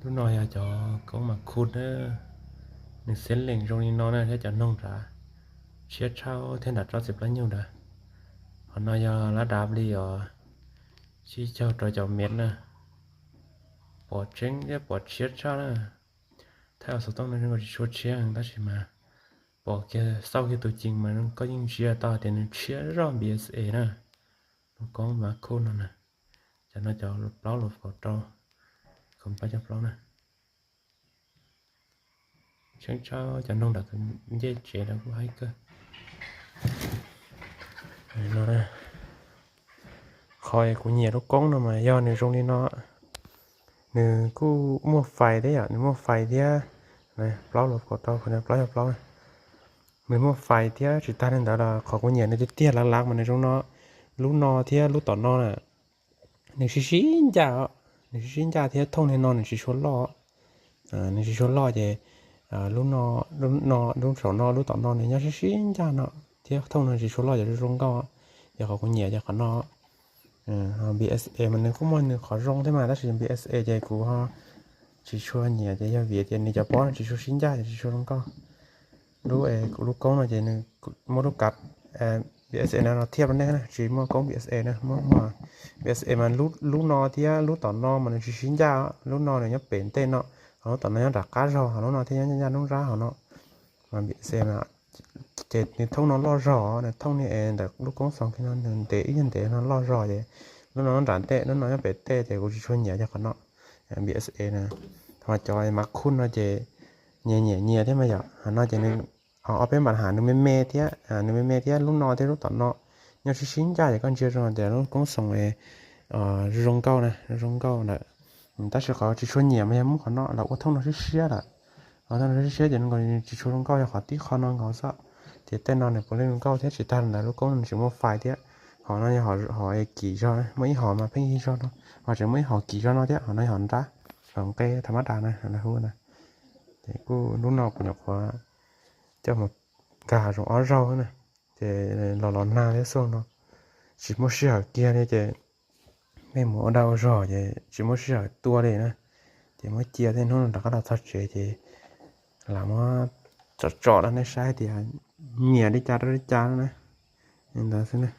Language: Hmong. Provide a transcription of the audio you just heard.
Lub no yog cov koob mas khuj na, nws xeeb lees zoo li no na thiab cov noog nrad tshiab tshaj thiab nram tsob txiv plaub nyuj nrad. Qhov no yog lab dav li os, tsib caug rau caum mev na. Pom tseeb thiab pom tshiab tshaj na. Thaij xov tooj no zoo nkaus tsis tshua tshiab tab sis mas pom kiag xauj kiag tus cees mas koj yeej ntsia tau tias nws tshiab zoj npsa na. Lub koob mas khuj no na. Cov no cov plaub los kaum rau, kaum plaub cov plaub na. Tseeb tshaj cov noog nram tus ncej tsev no kuj haib kawg. Qhov kuv nyiam lub koob no mas yog nws zoo li no, nws kuj muaj fais thiab yom, nws muaj fais thiab. Plaub los kaum rau, plaub yog plaub. Nws muaj fais thiab tsis tag li ntawd los qhov kuv nyiam nws tiag tiag lav lav mas nws zoo no, lub no thiab lub tom no na, nws sib sib ncaj, nws sib sib ncaj thiab thooj li no nws tsis tshua loj. Nws tsis tshua loj ces lub no, lub no, lub saum no lub tom no nws nyob sib sib ncaj no, thiab thooj no tsis tshua loj ces zoo nkauj. Ces qhov kuv nyiam ces qhov no. Npsa mas nws kuj muaj nws qhov zoo thiab mas tab sis npsa ces kuv ho tsis tshua nyiam ces yog vim tias nws cov pob no tsis tshua sib ncaj ces tsis tshua zoo nkauj. Lub, lub koob no ces nws muab lub kav npsa no los thiaj rau nej na, tsis muaj koob npsa na, muaj, muaj npsa mas lub no thiab lub tom no mas nws tsis sib ncaj, lub no nws nyob pem ntej no, ho lub tom no nyob nram qab zog, ho lub no thiaj nyob ncaj ncaj nruab nrab ho no. Mas npsa ces nws thooj no loj zog, nws thooj li es ntawm lub koob xoos kiag no nws ntev ib yam ntev no loj zog ces lub no nyob nram ntej, lub no nyob pem tej ces kuv tsis tshua nyiam yog qhov no. Npsa na, ho cov mas khuj no ces nyias nyiam nyias thiab mas yom, ho no ces nws ob peb npam has nws me me thiab, nws me me thiab lub no thiab lub tom no nyob sib sib ncaj ces koj ntsia zoo tias lub koob xoos zoo nkauj na, zoo nkauj ntawd. Tab sis qhov tsis tshua nyiam mas yog muab qhov no los ua thooj no siab siab lawm. Qhov thooj no siab siab ces nws tsis tshua zoo nkauj yog qhov tib qho no nkaus xwb. Ces tej no nws puav leej zoo nkauj thiab tsis tag li ntawd lub koob no tsis muaj fais thiab. Qhov no yog hom kim zog, muaj ib hom mas pheej yig zog no, ho tseem muaj ib hom kim zog no thiab, qhov no yog hom nrab, hom nqe tham mab das na hu na. Ces kuj lub no kuv nyuam qhuav coj mus nkag hav zoov ob zaug na, ces los los nag thiab xyoo no tsis muaj sij hawm kiag li ces pheej mus ua dag ua zog ces tsis muaj sij hawm tua li na. Ces muab cia tej hnub no rov qab los txog tsev ces lam muab tsom tsom rau nej saib tias nyiam li cas rau li cas na. Li ntawd xwb na.